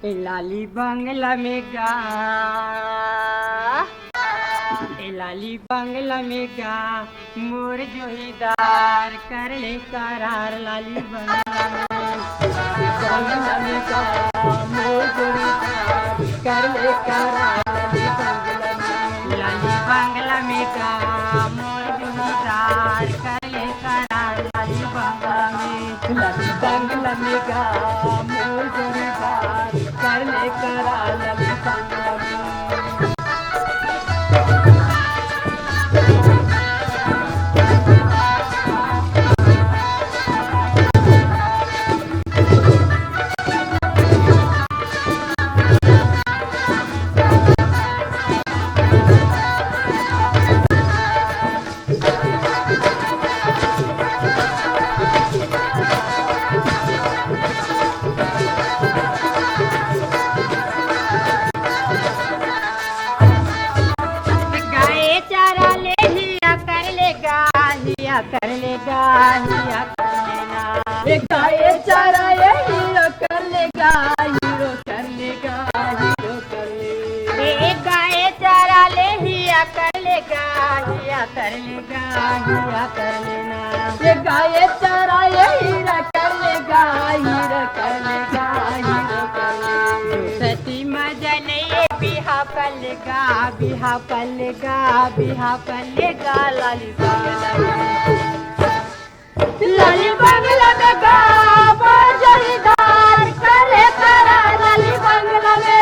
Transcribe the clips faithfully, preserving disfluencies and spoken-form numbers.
ए लाली बंगला में गा, ए लाली बंगला में गा, मोर जोड़ीदार कर ले करार लाली बंगला में। बंगला में गा, मोर जोड़ीदार कर ले करार लाली बंगला में। लाली बंगला में गा, मोर जोड़ीदार कर ले करार लाली बंगला में। लाली बंगला में गा, मोर जोड़ीदार कर ले करार लाली बंगला में। गाय चारा ले हिया कर ले गा, हिया कर ले गा, हिया कर ले ना। ए गाय चारा ले हिया कर ले गा, हीरो कर ले गा, हीरो कर ले। ए गाय चारा ले हिया कर ले गा, हिया कर ले गा, हिया कर ले ना। ए गाय चारा ले हीरा कर ले गा, हीरा कर ले गा, हीरो कर ले। सती मजा ले बिहाव कर ले गा, बिहाव कर ले गा, बिहाव कर ले गा, लाली बंगला में। लाली बंगला में गा, मोर जोड़ीदार करे करा लाली बंगला में।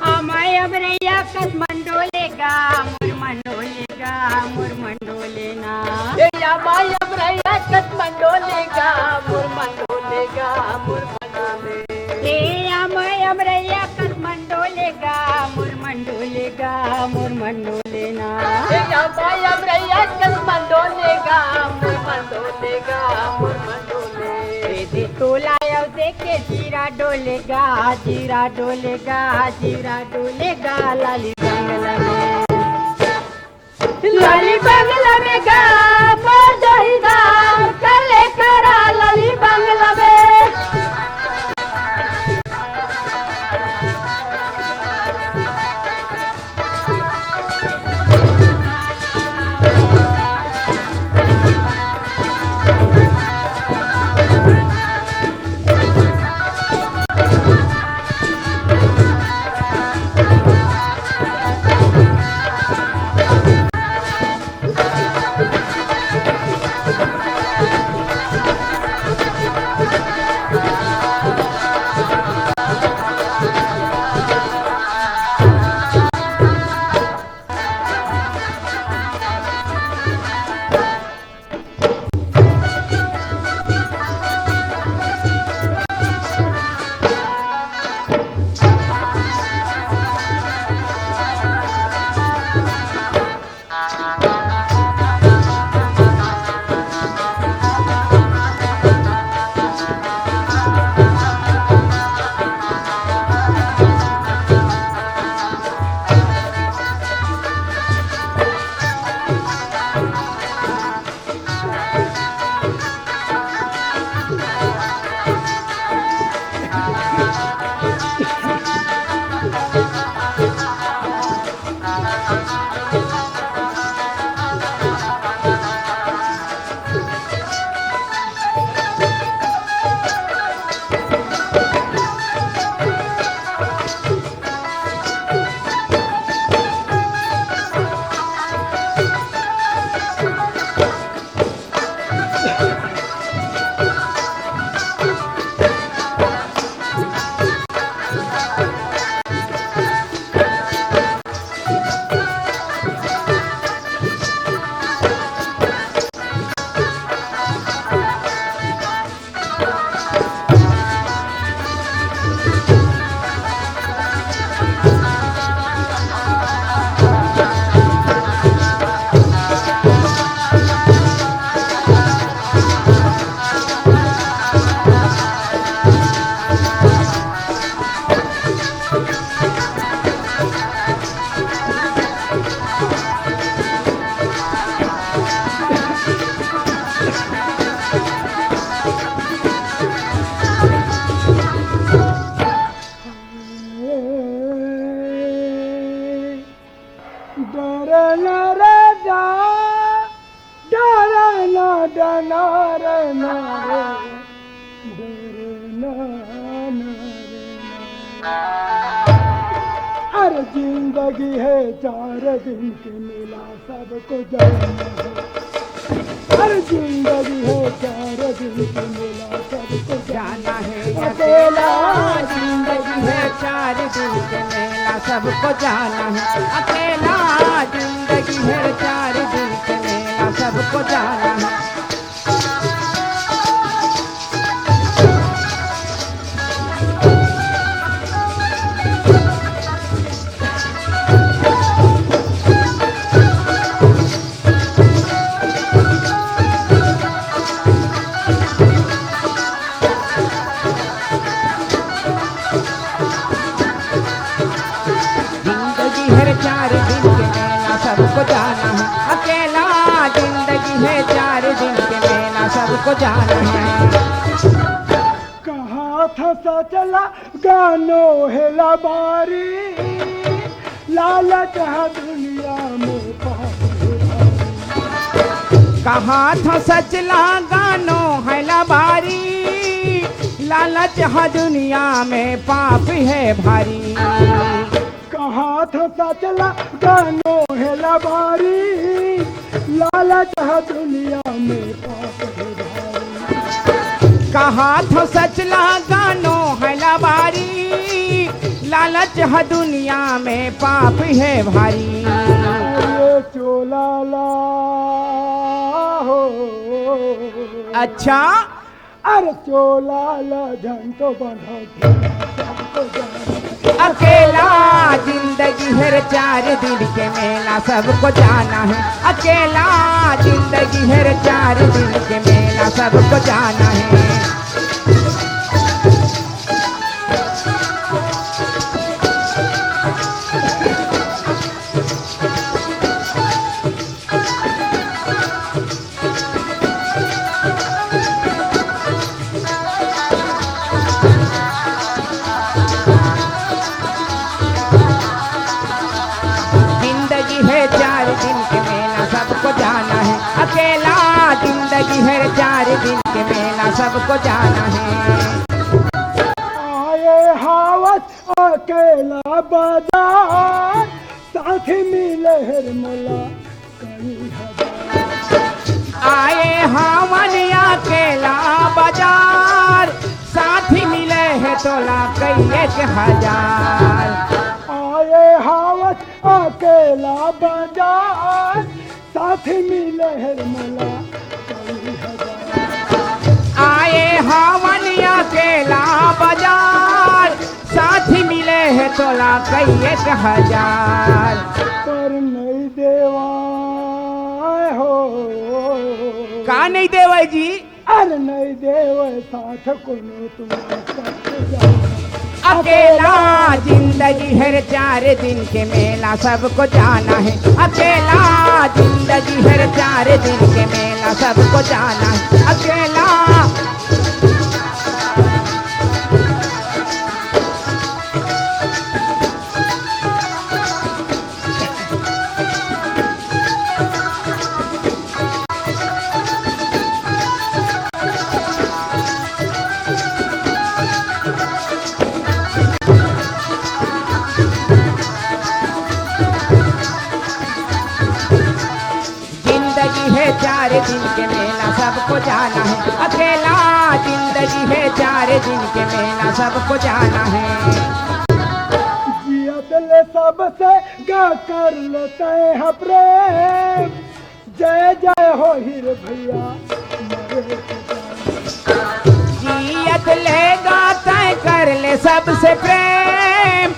अमय अमरैया कस मन डोले गा, मोर मन डोले गा, मोर मन डोले ना। ए अमय अमरैया कस मन डोले गा, मोर मन डोले गा, मोर मन डोले। ए अमय अमरैया कस मन डोले गा, मोर मन डोले गा, मोर मन डोले ना। ए अमय अमरैया कस मन डोले गा, मोर मन डोले गा, मोर मन डोले। ए दे तोला अउ दे के जीरा डोले गा, जीरा डोले गा, जीरा डोले गा, लाली बंगला में। लाली बंगला में गा, मोर जोड़ीदार करे करा लाली बंगला में। ना रे ना रे, डरे ना, ना रे ना। अरे जिंदगी है चार दिन के मेला, सबको जाना है। अरे जिंदगी है चार दिन के मेला, सबको जाना है। अकेला जिंदगी है चार दिन के मेला, सबको जाना है। अकेला जिंदगी है चार दिन के मेला, सबको जाना है। जिंदगी है चार दिन के मेला, सबको जाना है। अकेला जिंदगी है चार दिन के मेला, सबको जाना है। कहा था सचला गानो हेला बारी, लालच है दुनिया में पाप है भारी। कहा था सचला गानो हेला बारी, लालच है दुनिया में पाप है भारी। कहा था सचला गानो हेला बारी, लालच है दुनिया में पाप है भारी। कहा था सचला गानो हेला बारी, लालच है दुनिया में पाप है भारी। अरे चोला ला हो। अच्छा, अरे चोला ला झंटो बंधा। अकेला जिंदगी है रे चार दिन के मेला, सबको जाना है। अकेला जिंदगी है रे चार दिन के मेला, सबको जाना है। जिंदगी है चार दिन के मेला, सबको जाना है। अकेला जिंदगी है चार दिन के मेला, सबको जाना है। आए हावस अकेला बाजार, साथी मिले हेर मोला कई हजार। आए हावन अकेला बाजार, साथी मिले है तोला कई एक हजार। आए हावन अकेला बाजार, साथी मिले हेर मोला कई हजार। आए हावन अकेला बाजार, साथी मिले है तोला कई एक हजार। पर नहीं देवाय हो। का नहीं देवाय जी? अरे नहीं देवाय साथ कोनो तुम। अकेला जिंदगी है रे चार दिन के मेला, सबको जाना है। अकेला जिंदगी है रे चार दिन के मेला, सबको जाना है। अकेला जिंदगी है चार दिन के मेला, सबको जाना है। अकेला जिंदगी है चार दिन के मेला, सबको जाना है। जियत ले सबसे गा कर लेते हैं प्रेम। जय जय हो हीर भैया। जियत ले गा तय कर ले सबसे प्रेम।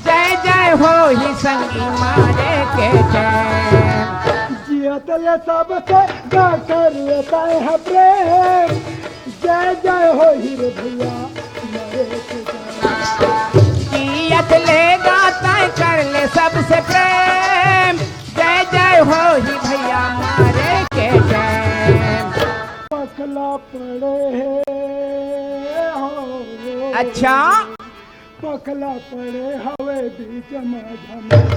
जय जय हो ही संगी मारे के जय। जियत ले सबसे गा कर लेता है प्रेम। जय जय हो हीर भैया। जियत ले गा तय कर ले सबसे प्रेम। जय जय हो ही भैया मारे के जय। पकला पड़े है हो। अच्छा। पकला पड़े हवे बीच में धमाका।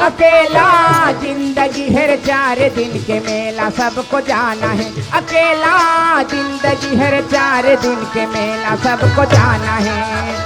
अकेला जिंदगी है रे, चार दिन के मेला सबको जाना है। अकेला जिंदगी है रे, चार दिन के मेला सबको जाना है।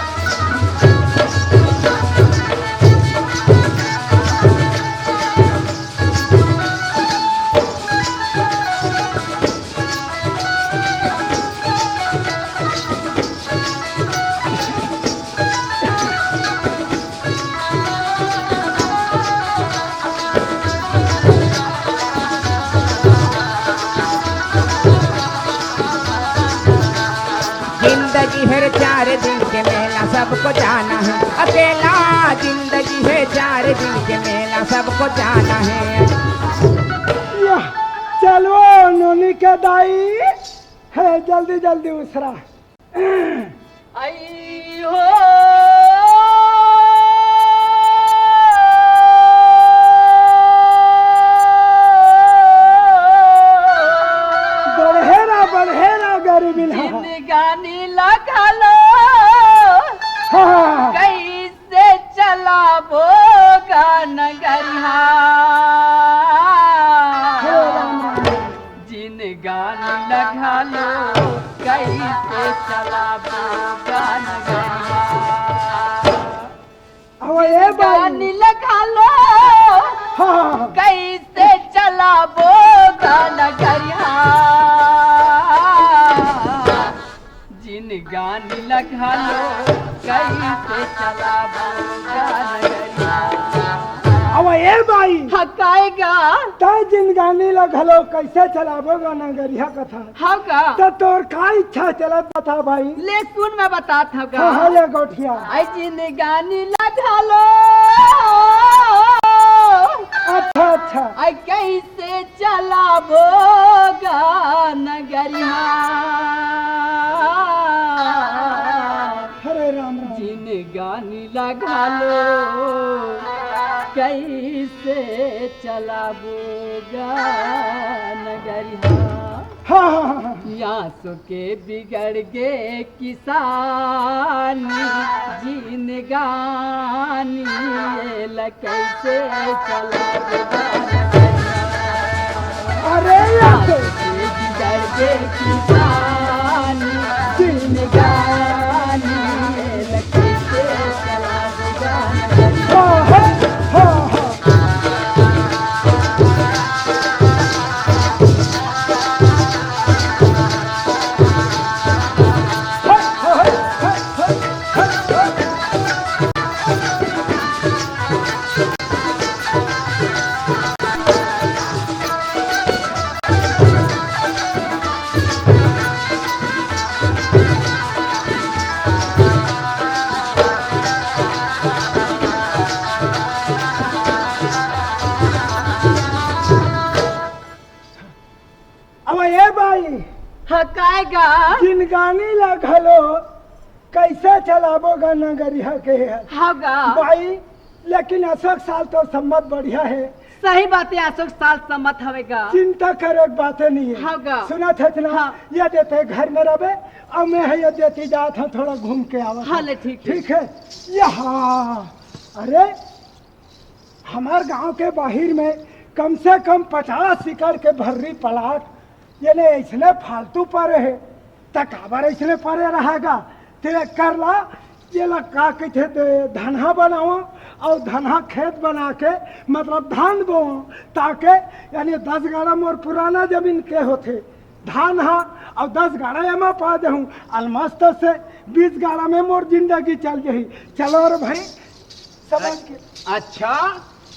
जिंदगी है रे, चार दिन के मेला सबको जाना है। अकेला जिंदगी है, चार दिन के मेला सबको जाना है। या, चलो नोनी के दाई, है जल्दी जल्दी उसरा। आई हो। बढ़ेरा बढ़ेरा गरीबी ला। जिंदगानी लगा लो। हाँ। कैसे चलाबो गा नगरिया। हे राम राम। जिंदगानी लगा लो, कैसे चलाबो गा नगरिया। अब ए बाई। जिंदगानी लगा लो, हाँ। कैसे चलाबो गा नगरिया। जिंदगानी लगा लो, कैसे चलाबो गा नगरिया। अब ए बाई। हाँ, काय गा? तैं जिंदगानी ला घलो कैसे चलाबो गा नगरिया कथा। हाँ गा। त तोर का इच्छा चलत बता भाई। ले सुन मैं बतात हँव गा। हाँ, हाँ, ले गोठिया। आई जिंदगानी लगा लो। अच्छा, अच्छा। आई कैसे चलाबो गा नगरिया। हरे राम राम। जिंदगानी लगा लो, कैसे चलाबो गा नगरिया। हाँ, हाँ, हाँ, हाँ। यहाँ सो के बिगड़ गे किसानी जिंदगानी, एला कैसे चलाबो गा नगरिया। अरे यार। बिगड़ गे किसानी जिंदगानी, एला कैसे चलाबो गा नगरिया। हाँ, हाँ, हाँ, हाँ। अब ए बाई, हाँ, काय गा? जिनगानी ला घलो कैसे चलाबो गा नगरिहा के? हाँ गा। बाई, लेकिन असक साल तो सम्मत बढ़िया हे। सही बात हे, असक साल सम्मत हवे गा। चिंता करे के बाते नहीं हे। हाँ गा। सुनत हस ना? हाँ। ए दे तैं घर में रहबे, अउ मैं ह ए दे ती जात हँव, थोड़ा घूम के आवत हँव। हाँ, ले, ठीक, ठीक। ठीक हे। ए हाँ, अरे, हमर गांव के बाहिर में कम से कम पचास एकड़ के भर्री प्लाट, यानी अइसने फालतू परे हे, त काबर अइसने परे रहा गा? तैं कर ला, एला का कहिथे, ते धनहा बनावा अउ धनहा खेत बना के, मतलब धान बोवा, ताके यानी दस गाड़ा मोर पुराना जमीन के होथे, धान हा, अउ दस गाड़ा एमा पा देहूं, अलमस्त से बीस गाड़ा में मोर जिंदगी चल जही। चलो रे भाई, समझ के। अच्छा,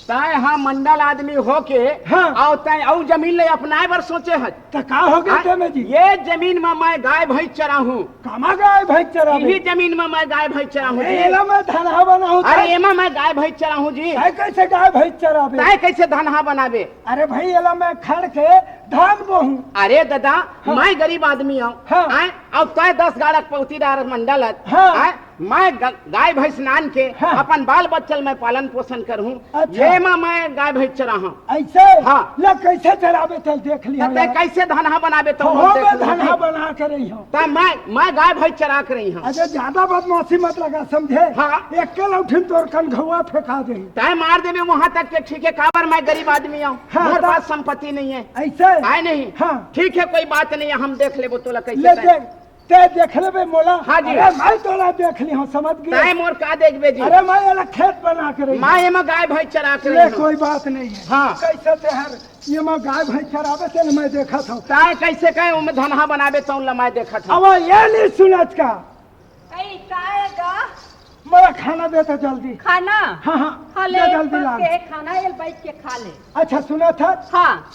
तैं हा मंडल आदमी होके हाँ। अउ तैं अउ जमीन ले अपनाए बर सोचे हस। त का हो गे हाँ? तेमे जी? ए जमीन म मैं गाय भैंस चराहूं। कामा गाय भैंस चराबे? इही जमीन म मैं गाय भैंस चराहूं अरे, जी। एला मैं धनहा बनाहूं अरे, त एमा मैं गाय भैंस चराहूं जी। तैं कैसे गाय भैंस चराबे? तैं कैसे धनहा बनाबे? अरे भाई, एला मैं खड़ के धान बोहूं। अरे ददा, हाँ। मैं गरीब आदमी हंव। हाँ। आय, अउ तैं दस गाड़ा के पौती डार मंडल हस। हाँ। आय, मैं ग-, गाय भैंस नान के हाँ। अपन बाल बच्चा ल मैं पालन पोषण करहूँ। अच्छा। ये मा मैं गाय भैंस चराहूँ। ऐसे? हाँ। ले कैसे चराबे चल देख लिहा त तैं यार। कैसे धनहा बनाबे त हो, मैं देख लूँ। धनहा बना के रही हूँ। त मैं, मैं गाय भैंस चरा के रही हूँ। अरे ज्यादा बदमाशी मत लगा समझे। हाँ। एक के लौठिन तोर कनघौआ फेंका दे। तैं मार देबे वहाँ तक के ठीक है, काबर मैं गरीब आदमी हूँ। हाँ, मोर तो पास संपत्ति नहीं है। ऐसे? है नहीं। हाँ। ठीक है, कोई बात नहीं है, हम देख लेबो तोला कैसे ले तैं। देख। तैं देख लेबे मोला। हाँ जी। अरे मैं तोला देख ली हूँ, समझ गए? तैं मोर का देखबे जी? अरे मैं एला खेत बना के रही मैं हूँ। एमा गाय भैंस चरा के ले, रही हूँ। कोई बात नहीं है। हाँ। कैसे तैं हर एमा गाय भैंस चराबे तेला मैं देखत हूँ। तैं कैसे कहे ओमे धनहा बनाबे तौन ला मैं देखत हूँ। अब ये नहीं सुनत का? ऐ, का है गा? मोला खाना दे तो जल्दी। खाना? हाँ, हाँ, हाँ, ले, ले जल्दी बस ला। ये खाना, ये बैठ के खा ले। अच्छा, सुनत हस? हाँ।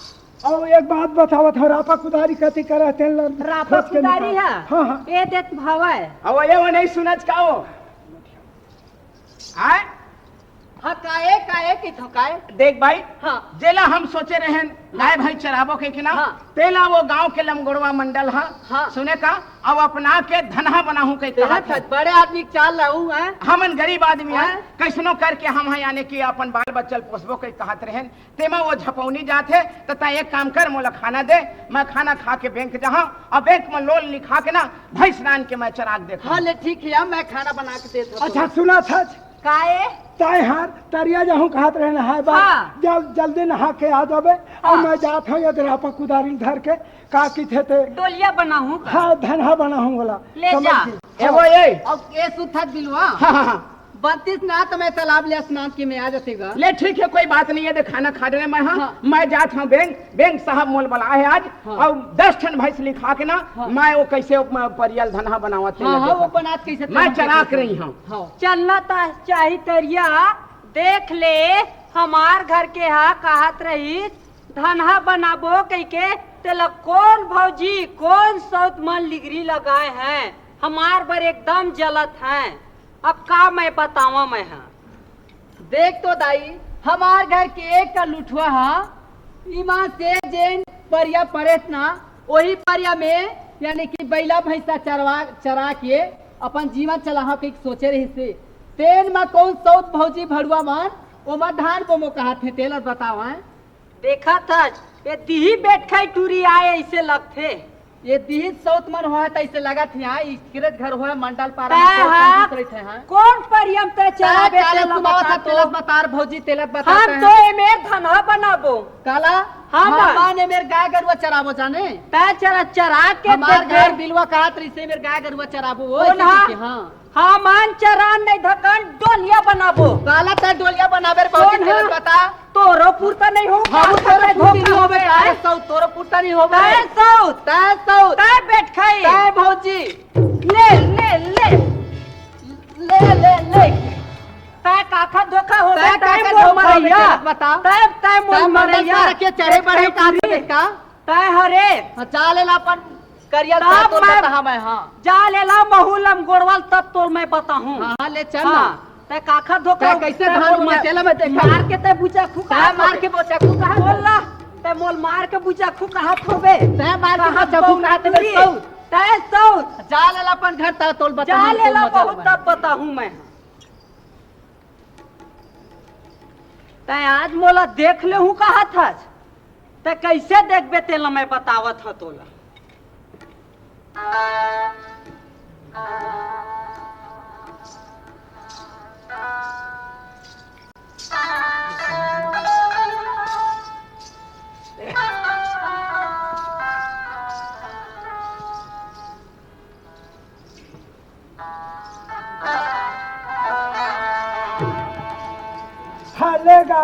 अउ एक बात बतावत हव, रापा कुदारी कति करा तेल ला रापा खोज के कुदारी निकाल। है? हाँ, हाँ। ये देत भावा है। अब ये वो नहीं सुनत का हो? आय? हाँ, काए, काए की थकाए? देख भाई, हाँ। जेला हम सोचे रहेन, गाय भैंस चराबो के कि ना, हाँ। तेला वो गांव के लमगोड़वा मंडल हा, हाँ। सुने का, अब अपना के धनहा बनाहूं कही तेला कहा था। बड़े आदमी के चाल रहू है। हमन गरीब आदमी हैं, हाँ। कैसनो करके हम हैं, यानी कि अपन बाल बच्चा ल पोसबो कही कहत रहेन, तेमा वो झपौनी जात हे, त तैं एक काम कर, मोला खाना दे, मैं खाना खा के बैंक जाहूं, अउ बैंक में लोन लिखा के ना, भैंस नान के मैं चराक देखहूं। हाँ, ले ठीक है, मैं खाना बना के देत हूँ। अच्छा, सुनत हस? काए? तैं हर तरिया जाहूं कहत रहे नहाए बर। हाँ। जल-, जल्दी नहा के आ जाबे, अउ हाँ। मैं जात हूँ, ये रापा कुदारी धर के, का किथे ते? डोलिया बनाहूं का? हाँ, धनहा बनाहूं वाला। ले समझ जा। गई। ए वो, ए। अब ये सुथत बिलवा। हाँ, हाँ, हाँ। बत्तीस ना तो मैं तालाब ले स्नान की मैं आ जाती गा। ले ठीक है, कोई बात नहीं है, दे खाना खा रहे मैं, हाँ, हाँ। मैं जात हूँ बैंक, बैंक साहब मोल बला है आज, हाँ। अउ दस ठन भैंस लिखा के ना, हाँ। मैं वो कैसे म-, परियल धनहा बनावत हाँ, हाँ, वो बनात कैसे मैं चराक रही हूँ। हाँ। चलना ता-, चाही तरिया, देख ले, हमार घर के हा कहत रही, धनहा बनाबो कहिके, तेला कौन भौजी, कौन सौत मन लिगरी लगाए हैं, हमार बर एकदम जलत हैं। अब का मैं बतावा मैं हा। देख तो दाई, हमार घर के एक का लुठवा हा, इमा से जेन परिया परेस ना, ओही परिया में यानी कि बैला भैंसा चरवा, चरा के अपन जीवन चलाहा के सोचे रहिसे। तेन मा कौन सौत भौजी भड़ुआ मन, ओमा धान बोमो कहत हे, तेला बतावा। देखत हस, ये दिही बेटखाई टूरी आए ऐसे लगथे। ये दिही सौत मन होय त ऐसे लगत हे, हाँ, इकरे घर होय मंडल पारा में तैं सौत मन हा दूसरे थे, हाँ। कौन परियम तैं चलाबे तेला बता तो। तेला बता भौजी, तेला बता हम तैं तो हा। एमेर धनहा बनाबो। काला? हाँ, हम मान। मान एमेर गाय गरुआ चराबो जाने। तैं चरा, चरा के हमार देख घर ले। बिलवा कहत रहिसे एमेर गाय गरुआ चराबो, वो कौन ऐसे हा? के, हाँ। हमन चरान नहीं धकन डोलिया बनाबो। काला तैं डोलिया बनाबे रे भौजी, कौन तेला हा? बता। तोरो पुरता नहीं हो, हम का तोरो तैं पुरता नहीं धोखा होबे, होबे, तैं हैं? सौत, तोरो पुरता नहीं होबे। तैं सौत। तैं सौत। तैं बेटखाई। तैं भौजी। ले, ले, ले। ले, ले, ले। तैं काखा धोखा होबे, तैं तैं काखा मोर धोखा होबे, मरैया। तेला बता। तैं, तैं मोर तैं मंडल मरैया। पारा के चढ़े बढ़े बेटखाई का टूरी। का? तैं हरे। हाँ, जा ले ला अपन करिया तब तोर मैं बताहा मैं, हाँ। जा ले ला महू लमगोड़वा ल तब तोर मैं बताहूँ। हाँ, हाँ, ले चल ना। हाँ, तैं काखा धोखा तैं कैसे तैं धान मोल में तेला मैं देखा। मार के तैं बुचा खू तैं कहा मार के बुचा खू कहा। बोल ला, तैं मोल मार के बुचा खू कहा थोबे। तैं मार के कहा बुचा खू कहा थोबे, टूरी। सौत। तैं सौत। जा ले ला अपन घर तब तोल बता जा ले ला महू तब बताहूँ मैं। तैं आज मोला देख लेहूँ कहत हस, तैं कैसे देखबे तेला मैं बतावत हूँ तोला। हाँ, ले गा,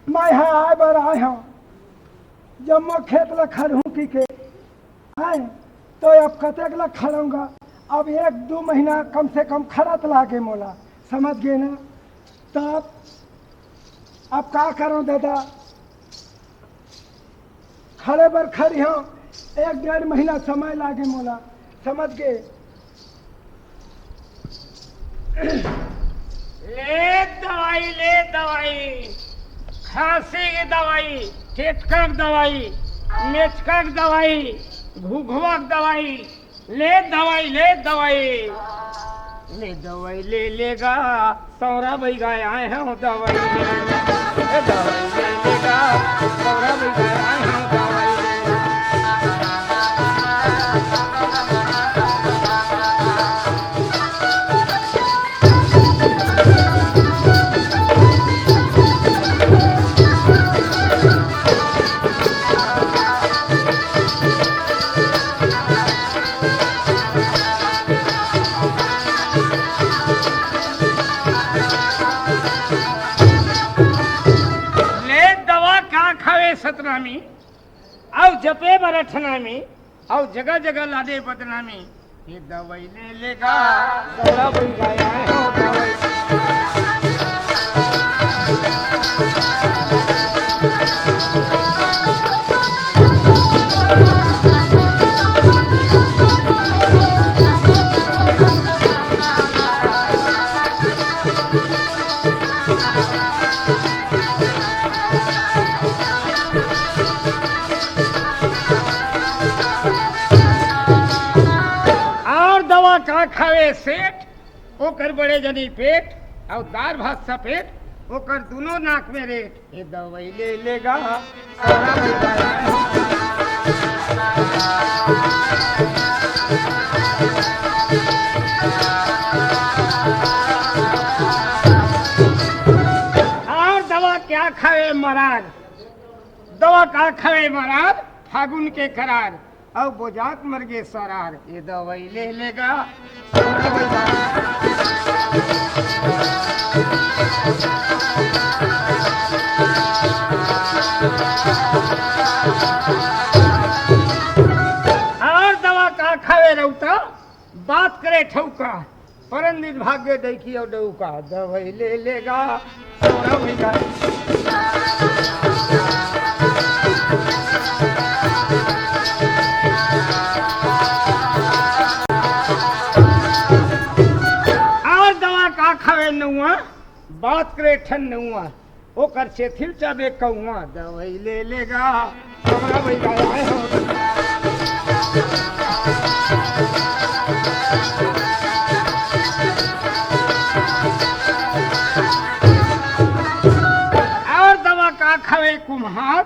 मैं हा आए बर आए हूँ, जम्मो खेत ला खड़हूँ कहिके, हैं, तो अब कतेक ला खड़हूँ गा, अब एक दू महीना कम से कम खड़त लागे मोला, समझ गे ना? तब अब का करंव दादा, खड़े बर खड़ी हंव, एक डेढ़ महीना समय लागे मोला, समझ गे। ले दवाई, ले दवाई, खांसी के दवाई, टेटका के दवाई, मेचका के दवाई, घुघवा के दवाई, ले दवाई, ले दवाई। ले दवाई ले लेगा, सौरा बइगा आए हँव दवाई ले लेगा। ए दवाई ले लेगा, सौरा बइगा आए हँव दवाई ले लेगा। ले दवा का खावे सतनामी, अउ जपे बर अठनामी, अउ जगह जगह लादे बदनामी। ये दवाई ले लेगा, दौड़ा बन गया है, दवाई। और दवा का खावे सेठ, ओकर बड़े जनी पेट, और दार भात सफेद, ओकर दुनो नाक में रेट। ये दवाई ले लेगा, सौरा बइगा। और दवा क्या खावे मरार, दवा का खावे मरार, फागुन के करार। अउ बोजात मर गे सरार, ये दवाई ले लेगा। और दवा का खावे रउता, बात करे ठउका, परन दिन भाग गे डइकी अउ डउका, दवाई ले लेगा, सौरा बइगा। और दवा का खावे नउआ, बात करे ठन नउआ, ओकर चेथिल चाबे कउआ, दवाई ले लेगा, सौरा बइगा आए हँव। और दवा का खावे कुम्हार,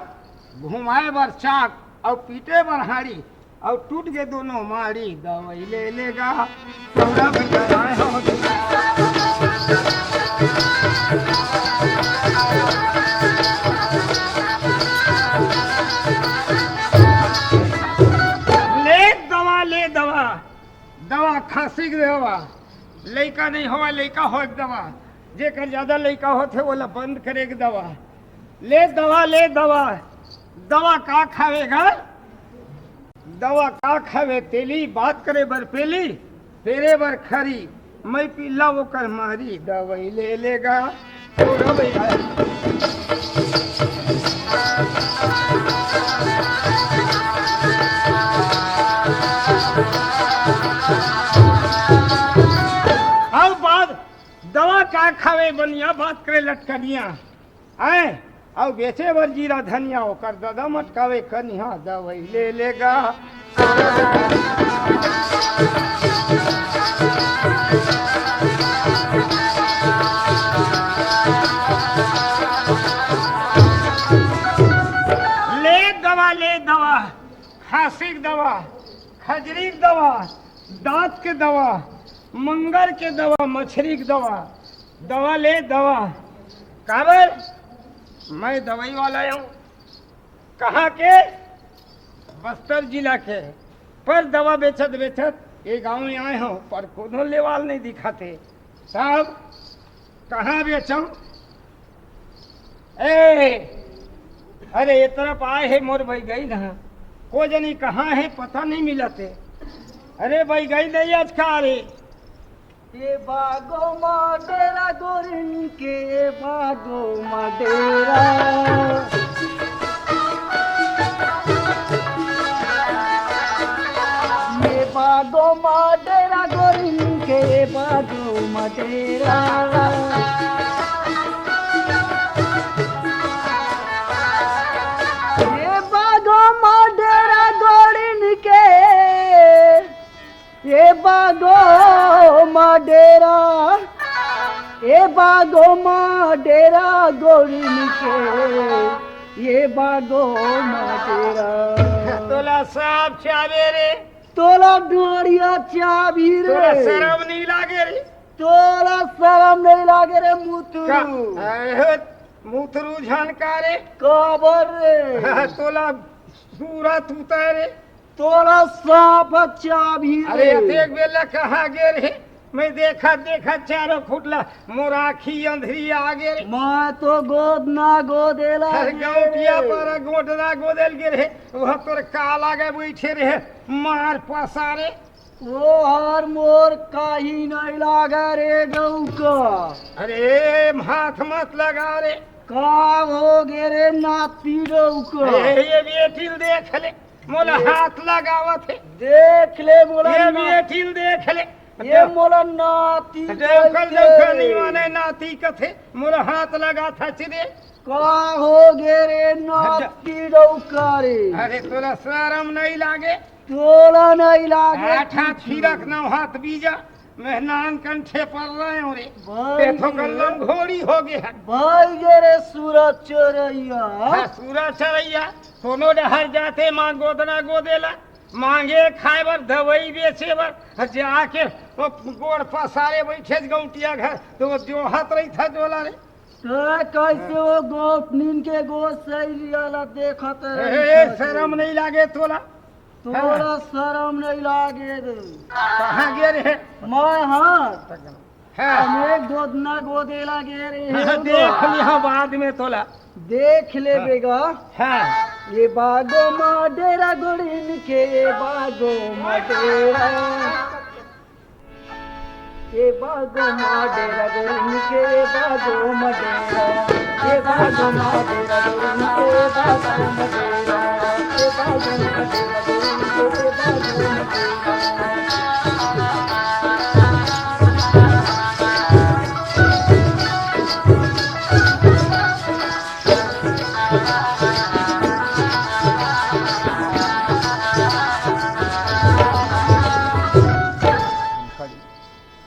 घुमाए बर चाक अउ पीटे बर हाँड़ी, अउ टूट गे दुनो माड़ी, दवाई ले लेगा, सौरा बइगा आए हँव। ले दवा, ले दवा, दवा खांसी के दवा, लइका नइ होवय, लइका होय के दवा, जेकर जादा लइका होथे, ओला बंद करे के दवा। ले दवा, ले दवा, दवा का खावे गा? दवा का खावे तेली, बात करे बर पेली, पेरे बर खरी, मैं पीला ओकर मारी, दवाई ले लेगा, सौरा बइगा। अउ बात दवा का खावे बनिया, बात करे लटकनिया। आए, अउ बेचे बर जीरा धनिया, ओकर ददा मटकावे कनिहा, दवाई ले लेगा। ले दवा, ले दवा, खांसी के दवा, खजरी के दवा, दांत के दवा, मंगर के दवा, मछरी के दवा, दवा ले दवा। काबर? मैं दवाई वाला हूँ। कहाँ के? बस्तर जिला के। पर दवा बेचत बेचत ये गांव में आए हँव, पर कोनो लेवाल नहीं दिखाते। साहब, कहाँ बेचंव? ए, अरे, ये तरफ आए हे मोर बइगई ना, को जनी कहाँ हे, पता नहीं मिलत हे। अरे, बइगई नहीं आज का रे। ये बागो मा डेरा गोरिन के, ये बागो मा डेरा। ये बागो मा डेरा गोरिन के, ये बागो मा डेरा। ये बागो मा डेरा गोरिन के, ये बागो मा डेरा, ये बागो मा डेरा गोरिन के, ये बागो मा डेरा। तोला सांप चाबे रे। तोला डोरिया चाबी रे। तोला शरम नहीं लागे रे। तोला शरम नहीं लागे रे मुतरू। का? अरे, मुतरू झन का रे? काबर रे? तोला पूरा तूता रे। तोला सांप चाबी अरे, रे। अतेक बेला कहाँ गे रे? मैं देखत देखत चारों खुटला मोर आँखी अंधरी आ गे रे। मैं तो गोद ना गोदेला हर गे गौटिया रे। पर गोद ना गोदेल गे रे। वह तोर का लागे बैठे रे मार पसारे। वो हर मोर काही नहीं लागे रे गौका। अरे हाथ मत लगा रे। का हो गे रे नाती गौका? अरे ये बेटी ल देख ले। मोला ये हाथ लगावत हे। देख ले, मोला ये ना-, बेटी ल देख ले। ये मोला नाती डौकल कहिथे। डौकल नहीं माने, नाती कथे। मोला हाथ लगात हे, चिरे। का हो गे रे नाती डौका रे? अरे, तोला शरम नहीं लागे? तोला नहीं लागे आठ हाथ कुछ? फिरक नौ हाथ बीजा। मेहनान कंठे पर रहे हो रे। भाई ये तो रे। कल्लम घोड़ी हो गया। भाई गे रे सूरज चोरैया। हाँ, सूरज चोरैया। कोनो डहर जाते माँ गोदना गोदेला, मांगे खाए बर, दवाई बेचे बर, जाके वो गोड़ पसारे बैठे गौटिया घर, तो वो जोहत रही था जोला रे। तो कैसे वो गोपनीन के गोद सही वाला देखत ए, रही था शरम तू? नहीं लागे तोला? तोला हाँ। शरम नहीं लागे रे? कहाँ गे रे? मैं हाँ। हाँ। हमें गोदना गोदेला गे रे हाँ, हे देख बा। लिहा बाद में तोला। देख ले हाँ। बेगा। हाँ। ये बागो मा डेरा गोड़िन के, ये बागो मा डेरा। ये बागो मा डेरा गोड़िन के, ये बागो मा डेरा। ये बागो मा डेरा गोड़िन के, ये बागो मा डेरा। ये बागो मा डेरा गोड़िन के, ये बागो मा डेरा।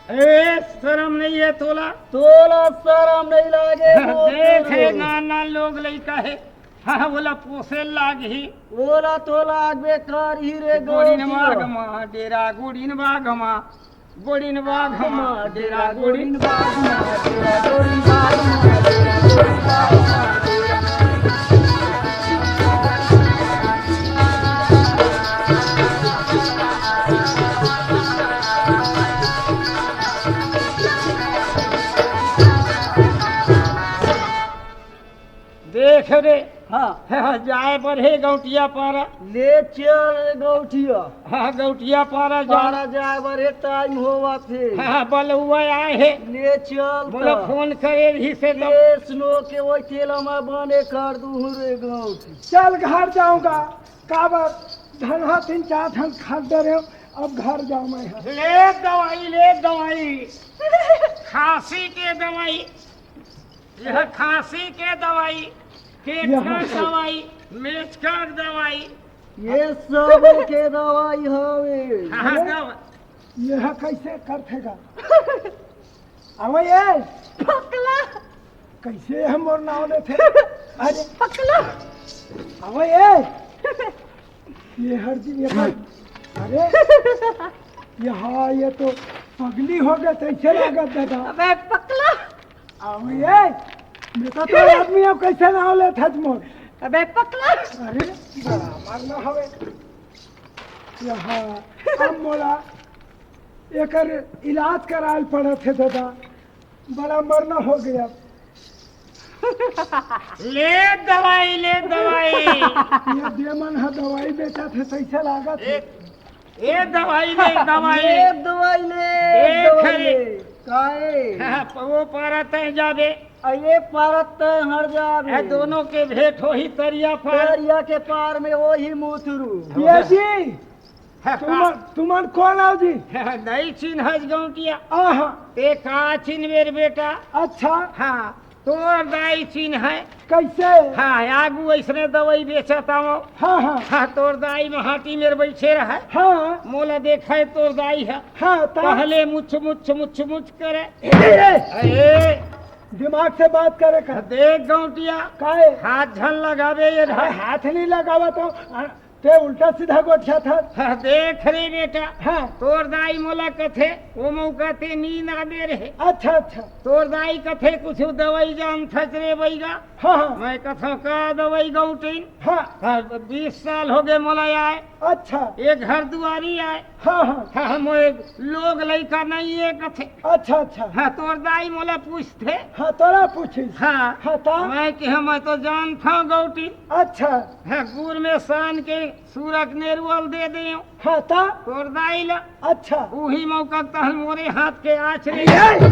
ए, शरम नहीं है तोला? तोला शरम नहीं लागे मोर देख, हे, को? नान नान लोग लइका हे। हाँ, बोला पोसे लाग ही। बोला तो लागबे कर ही रे गोड़िन गौटिया। बाग मा डेरा, गोड़िन बाग मा, गोड़िन बाग मा डेरा, गोड़िन बाग मा डेरा, गोड़िन बाग मा डेरा, गोड़िन बाग मा डेरा। देख रे। हाँ। हाँ, जाए बर हे गौटिया पारा। ले चल गौटिया। हाँ, गौटिया पारा जा। पारा जाए बर हे, टाइम होवत हे। हाँ, बलुआ आए हे। ले चल बोला त। फोन करे रही से तो। केस नो के वही तेला मैं बने कर दूँ रे गौटी। चल घर जाऊंगा। काबर धनहा तीन चार ठन खट डरे हो, अब घर जाओ मैं यहाँ। ले दवाई, ले दवाई। खांसी के दवाई। यह खांसी के दवाई, पेट यह का दवाई, मेच का दवाई। ये सब के दवाई हवे। हाँ, ये, दवा- यह कैसे करथे गा? अबे ये पकला। कैसे हम मोर नाव लेथे? अरे पकला। अबे ये, ये हर दिन ये पर, अरे ये हाँ, ये तो पगली हो गए तैसे लागत दादा। अबे पकला। अबे ये, मैं तो तोर आदमी हूँ, कैसे नाव लेथस मोर? अबे पकला। अरे बड़ा मरना हवे। यहाँ अब मोला एकर इलाज कराल पड़त हे दादा, बड़ा मरना हो गया। ले दवाई, ले दवाई। ये दे मन ह दवाई बेचत हे, कैसे लागत हे? ए, ए दवाई ले, दवाई। ले दवाई ले, देख दवाई रे। ले। काहे? हाँ, वो पारा तय जाबे। आ ये पारा तय हर जाबे। ए, दोनों के भेंट होही तरिया पार। तरिया के पार में वही मुतरू। ये जी, हाँ, तुमन, का? तुमन कौन आओ जी? नहीं चिन्हस गौटिया। आहा। ते का चिन्हबे रे बेटा? अच्छा। हाँ, तोर दाई चिन्हय। कइसे? हाँ, आगू अइसने दवई बेचत आवंव। हाँ, हाँ। हाँ, तोर दाई महाटी मेर बइठे रहय। हाँ। मोला देखय तोर दाई ह। हाँ, त? पहले मुछ, मुछ, मुछ, मुछ करे। ए, ए, ए। अरे। दिमाग से बात करे कर। देख गौंटिया। काहे? हाथ झन लगाबे ये अरे, धर। हाथ नहीं लगावत हंव। आ, ते उल्टा सीधा गोठियाथस। हाँ, देख रे बेटा। हाँ। तोर दाई मोला कथे, ओ मौका ते नींद आ दे रहे। अच्छा, अच्छा। तोर दाई कथे, कुछ दवई जानथस रे बइगा? हाँ, हाँ। मैं कथंव, का दवई गौंटिन? हाँ। हाँ, बीस साल होगे मोला आय। अच्छा। ये घर दुवारी आय। हाँ, हाँ। हाँ, मोर लोग लइका नइ हे कथे। अच्छा, अच्छा। हाँ, तोर दाई मोला पूछथे। हाँ, तोला पूछिस। हाँ। हाँ, त? मैं कहेंव, मैं तो जानथंव गौंटिन। अच्छा। हाँ, गुर में सान के सूरक नेरुवल दे देंव। हाँ, त? तोर दाई ला। अच्छा। उही मौका तहन मोरे हाथ के आछ रे। ए!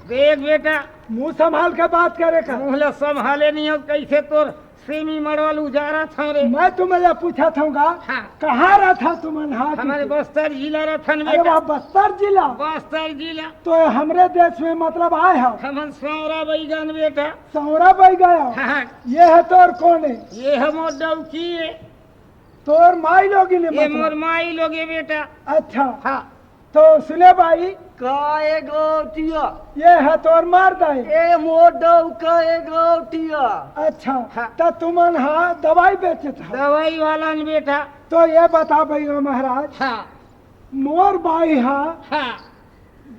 देख बेटा। मुंह संभाल के बात करे कर। मुंह ला संभाले नइ हंव, कइसे तोर सेमी मड़वा ल उजारत हंव रे। मैं तुमन ला पूछत हंव गा, हाँ। कहाँ रथव तुमन? हाँ, हमन बस्तर जिला रथन बेटा। अरे वाह, बस्तर जिला। बस्तर जिला। तो हमरे देश में मतलब आय हव? हमन सौंरा बइगन बेटा। सौंरा बइगा हव? हाँ, हाँ। ये ह तोर कोन ए? ये ह मोर डौकी ए। तोर माईलोगिन ए ये मतलब? मोर माईलोगिन ए बेटा। अच्छा। हाँ। तो सुने बाई। का ए गौंटिया? ये ह तोर मरद ए। ए मोर डौका ए गौंटिया। अच्छा, हाँ। त तुमन हा दवई बेचत हव? दवई वाला न बेटा। तो ये बता बइगा महाराज। हाँ। मोर बाई हा हाँ।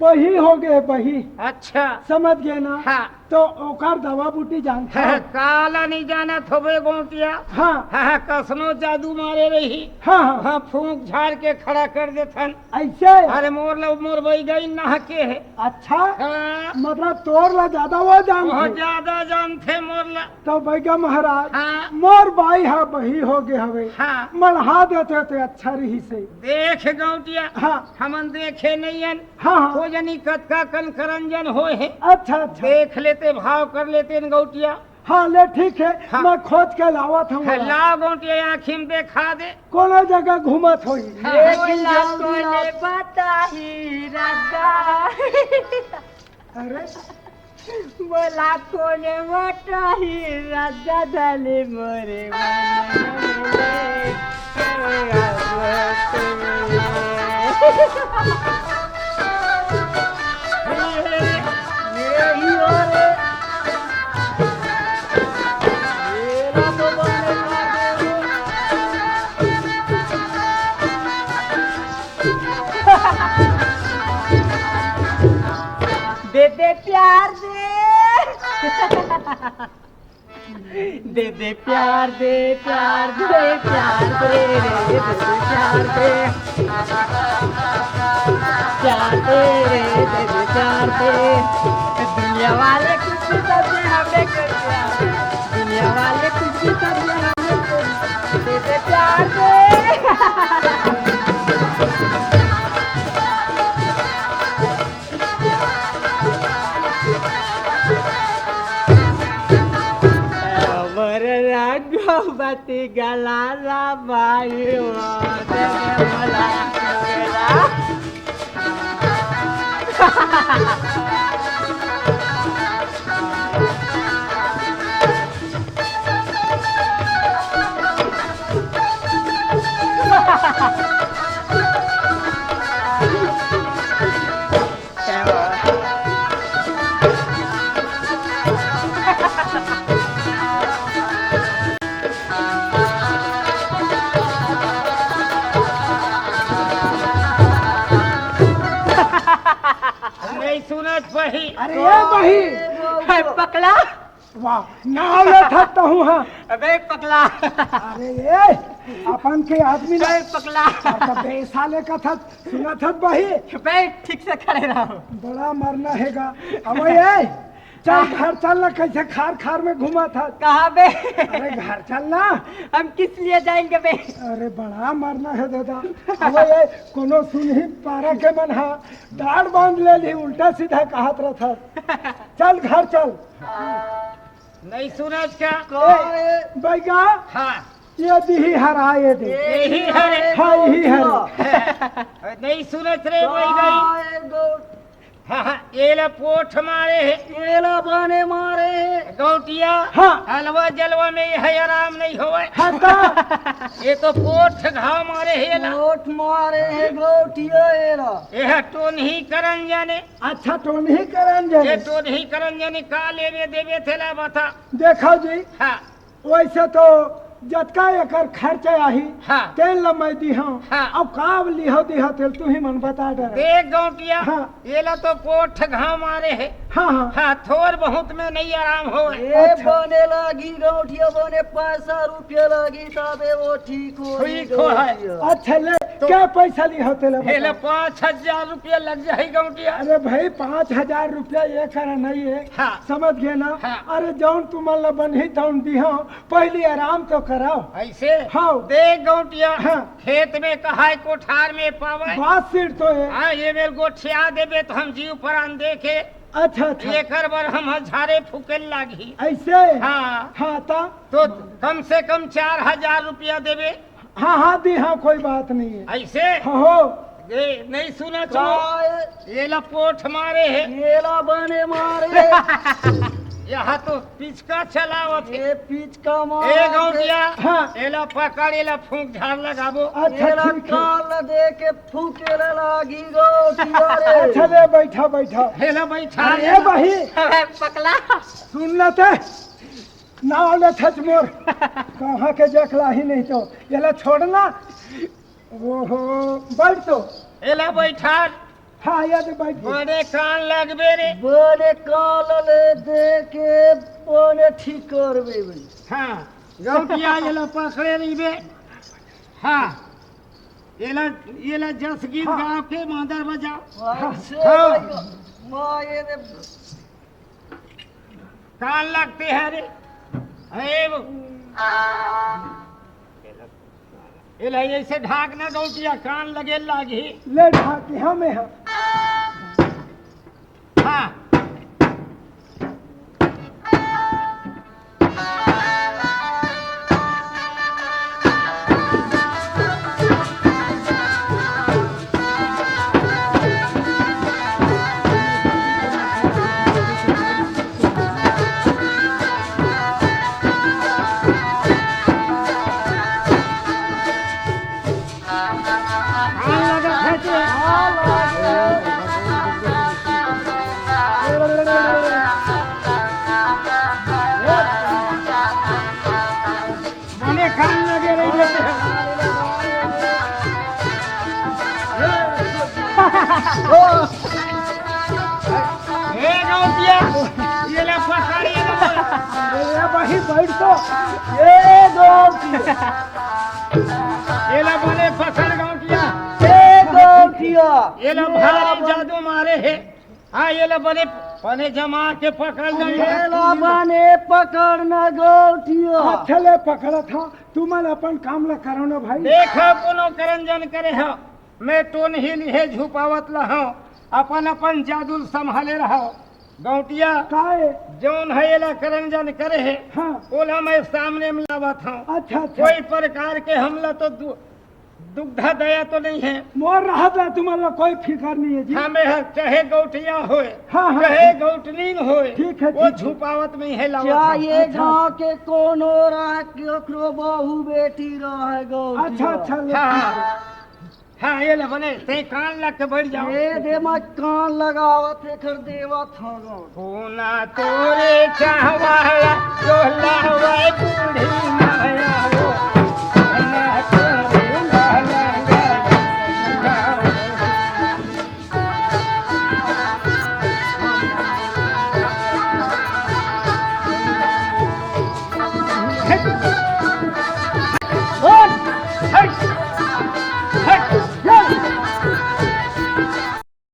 बही होगे, बही। अच्छा। समझ गे ना? हाँ। तो ओकर दवा बूटी जानथव? हाँ, काला नइ जानत होबे गौंटिया। हाँ। हाँ, हाँ, कसनो जादू मारे रही। हाँ, हाँ। हाँ, फूंक झार के खड़ा कर देथन। अइसे? अरे मोर ल-, मोर बइगइन नहके हे। अच्छा? हाँ। मतलब तोर ला जादा वो जानथे? बहुत जादा जानथे मोर ला। तो बइगा महाराज, हाँ। मोर बाई हा बही होगे हवे। हाँ। मड़हा देते ते अच्छा रहिसे। देख गौंटिया, हाँ। हमन देखे नइ हन। हाँ, हाँ। वो जनी कतका कन करंजन होय हे। अच्छा, अच्छा। देख लेते, भाव कर लेते न गौंटिया। हाँ, ले ठीक हे, हाँ। मैं खोज के लावत हंव हाँ, ओला। ला गौंटिया आँखी में देखा दे। कोनो जगह घूमत होही। हाँ। लेकिन मोला जल्दी कोने ला। बताही राजा। अरे। मोला कोने बताही राजा डाले मोरे मन में। दे दे प्यार दे। दे दे प्यार दे, प्यार दे, प्यार दे रे, दे दे प्यार दे। प्यार दे रे, दे दे प्यार दे। दुनिया वाले कुछ भी कर दे, हमें कर दिया। दुनिया वाले कुछ भी कर दे, हमें कर दिया। दे दे प्यार दे। हमर रघुपति गला ला बाई हो, देवे भला केला। नहीं सुनत बही। अरे ये बही। है पकला। वाह, नाव लेथस तहूँ हा। अबे पकला। अरे ये, अपन के आदमी ना। अबे पकला। अरे बे साले कथस, सुनथस बही। बे ठीक से खड़े रहो। बड़ा मरना हे गा। अबे ये, चल घर चल ना, कइसे खार खार में घूमथस। कहाँ बे? अरे घर चल ना। हम किस लिए जाएंगे बे? अरे बड़ा मरना हे दादा। अबे ये, कोनो सुनही पारा के मन हा, डांड़ बांध लेही, उल्टा सीधा कहत रथस। चल घर चल। नहीं सुनस का? ए, बइगा, हाँ। ये दिही हर आए दे। यही हर। हाँ, यही हर। नहीं सुनस रे बइगा। हाँ, हाँ, एला पोठ मारे हे। एला बने मारे हे। गौटिया, हाँ। अलवा जलवा में ये आराम नहीं होवे। हाँ, का? ये तो पोठ घाव मारे हे एला। पोठ मारे हे गौटिया एला। ये टोनही करन जाने। अच्छा, टोनही करन जाने। ये टोनही करन जाने, का लेबे देबे तेला बता। देखो जी, हाँ। वैसे तो जतका एकर खर्चा आही, हाँ। तेल ल मैं दिहौं। हाँ। अब का लिहो दिहो तेल तुही मन बता डर। देख गौटिया, हाँ। एला तो पोठ घाव मारे हे। हाँ, हाँ। हाँ, थोर बहुत में नहीं आराम होवे। ए, अच्छा। बने लागी गौटिया, बने पैसा रुपया लागी, तबे वो ठीक हो ठीक हो है। गौटिया। अच्छा, ले, तो क्या पैसा लिहो तेला एला बता। पाँच हजार रुपया लग जाही गौटिया। अरे भाई, पाँच हजार रुपया ये करा नहीं है। हाँ। समझ गए ना? हाँ। अरे, जौन तुमन ला बनही तौन दिहौं, पहली आराम तो कराओ। ऐसे? हाँ। देख गौटिया, हाँ। खेत में कहाय, कोठार में पावे। बात सिर तो है। हाँ, ये मेर गोठिया देबे तो हम जीव प्राण देखे। अच्छा, अच्छा। एकर बर हम झारे फूके लागी। ऐसे? हाँ। हाँ, ता? तो कम से कम चार हजार रुपया देबे। हाँ, हाँ, दिहौं, कोई बात नहीं है। ऐसे? हाँ, हो। ए, नहीं सुना का चलो। है? एला पोठ मारे हे। एला बने मारे। यहाँ तो पिचका चलावत हे। ए पिचका मारे। ए गौटिया, हाँ। एला पकड़, एला फूंक झार लगाबो। अच्छा, एला ठीक है। काल दे के फूके ला लागी गौटिया रे। अच्छा, ले बैठा, बैठा। एला बैठा, अरे एला। बही। पकला। सुन ना ते। नाव लेथच मोर। कहाँ के जकला ही नहीं तो। एला छोड़ना। ओहो, बैठ तो। एला बैठा। हाँ, ये तो बैठ गई। बड़े कान लगबे रे। बड़े कान ले दे के बने ठीक करबे भाई। हाँ, गौटिया एला पकड़े रहिबे। हाँ, एला, एला जस गीत हाँ। गाव के मांदर बजाओ। अच्छा, हाँ। भाई, माँ ये दे। कान लगते हैं रे। अरे वो। एला ऐसे ढाक ना गौटिया, कान लगे लागी। ले ढाक के हमें हम। हाँ। बने कान लगे रही। ए गौटिया, एला पकड़, एला। ए भाई, बैठ तो। ए गौटिया। एला बने पकड़ गौटिया। ए गौटिया। एला भारी जादू मारे हे। हाँ, एला बने, बने जमा के पकड़ ना। एला बने पकड़ ना गौटिया। अच्छा ले पकड़त हौं, तुमन अपन काम ला करो ना भाई। देखो, कोनो करन जन करे हो, मैं टोनही लिहे झुपावत ला हौं, अपन अपन जादू ल संभाले रहो। गौटिया, काहे? जौन है एला करन जन करे हे, हाँ। ओला मैं सामने में लावत हौं। अच्छा, अच्छा। कोई प्रकार के हमला तो दु-, दुग्धा दया तो नहीं है। मोर रहत ला तुमन ला कोई फिकर नहीं है जी। हमें है, चाहे गौटिया होए, हाँ, हाँ, चाहे ठीक। गौटनीन होए, ठीक है, वो ठीक है। छुपावत नहीं है, लावत है। चाहे अच्छा। गाँव के कोनो रह, केकरो बहू बेटी रहे गौटिया। अच्छा, अच्छा, ले हाँ। ठीक है। हाँ, एला बने, तैं कान लग के बैठ जाओ। ए दे, मैं कान लगावत, एकर देवत हौं। कोना तोरे चाहवाला, डोलावा बूढ़ी माया वो। कोना तोरे लाला।